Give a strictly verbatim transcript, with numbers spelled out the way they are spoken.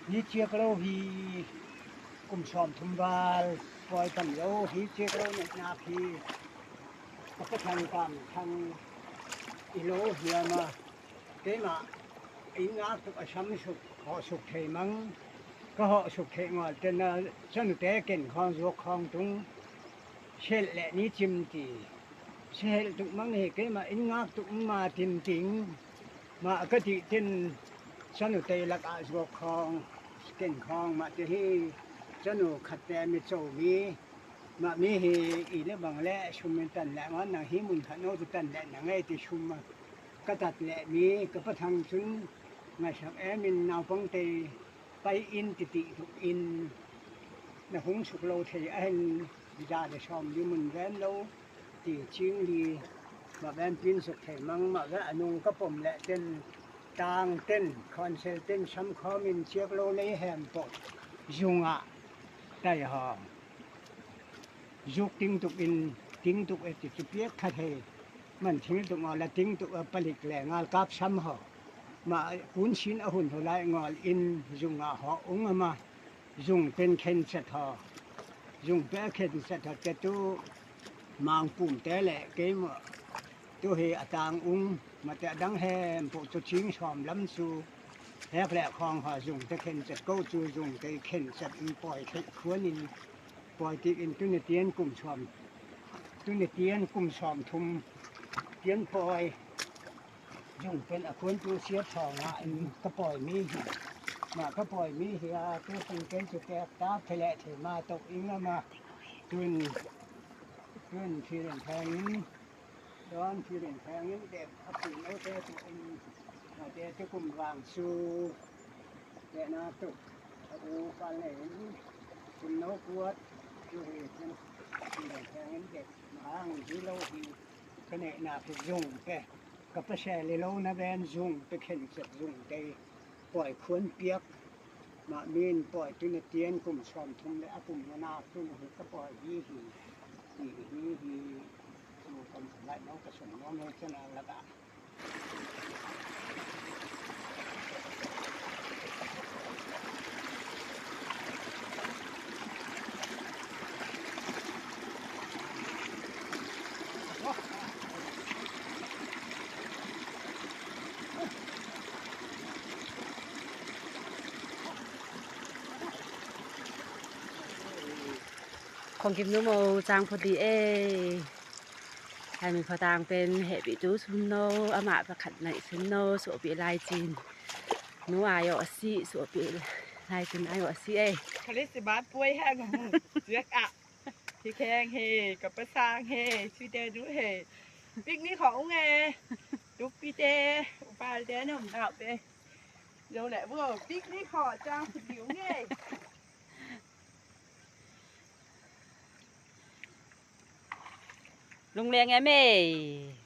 Hi ciak lo hi, kum sawmthum val pawi tam lo hi ciak lo neihnak hi. Ka Pa Thang Kam Thang i lo hiam a, keimah inn ngak tuk a sam suk, hawh suk thei mang, ka hawh suk theih ngawl ten a, chanute ken khawng zuak khawng tung, sihelh leh ni cim ti. Sihelh tuk mang hi, keimah inn ngak tuk ma tin ting. Mah ka tih ten chanute lakah zuak khawng, ken khawng mah te hi, chanu khatte mi cho mi, mah mi hi, i le bang le sum in tan leh ngawn nang hi mun khat no tu tan leh nang ei ti sum a ka tat leh mi, ka Pa Thang chun ngaihsak em in naupangte pai in ti tih tuk in, na hung suk lo thei a hin, za le sawm li mun ven lo ti cing li, mah ven pin suk thei mang, mah ven a nung ka pom leh ten, tang ten, khawnsel ten, sam khawm in ciak lo lei hem pawh, zung ah tai haw. Zuk ting tuk in, ting tuk e ti cu piak khat hei. Man thil tuk ngawl a ting tuk a palik le ngal kap sam haw. Mah kun sin a hun haw lai ngawl in zung ah haw ung a ma. Zung ten khen chat haw. Zung pe a khen chat haw te tu Mangpum te le keimah tu hi a tang ung, mah te a dang hem pawh cu cing sawm lam cu hek le khawng haw zung te khen chat ko cu zung te khen chat in pawi theih khuan in pawi tik in tuni tian kum sawm, tuni tian kum sawmthum tian pawi zung pen a khuan tu siat haw ngah in ka pawi mi hi. Mah ka pawi mi hi a tu pen kei cu kek tak thei le thei ma tok ing a ma tun, tun thil in theng in, dawn thil in theng in dep a pu no te tu in, a te tu kum vang su te na tuk a u pa le in kum no kuat tu hi tun thil in theng in dep ma hang hi lo hi. Ka neihnak hi zung te, ka pasal i lo na ven zung te khen chat zung te pawi khuan piak. Mah min pawi tuni tian kum sawmthum le a kum na nak tuni hi ka pawi hi hi hi hi hi. Cu kan lai no ka sung no me chan a lak ah. Khawng kim nu mo cang phu di e. Hai mi kho tang pen hehpih tu sum no, amah pakhat naih sum no, suahpih lai cin. Nu ai aw a si, suahpih lai cin ai aw a si e. Khristmas puai hang hong ziak ah. Hi kheng he, ka pasang he, sui te du he. Picnic hong ung e. Duk pi te, upal te, nom nau te. Zo le bo, picnic hong cang phu di ung e. Lung leng em e.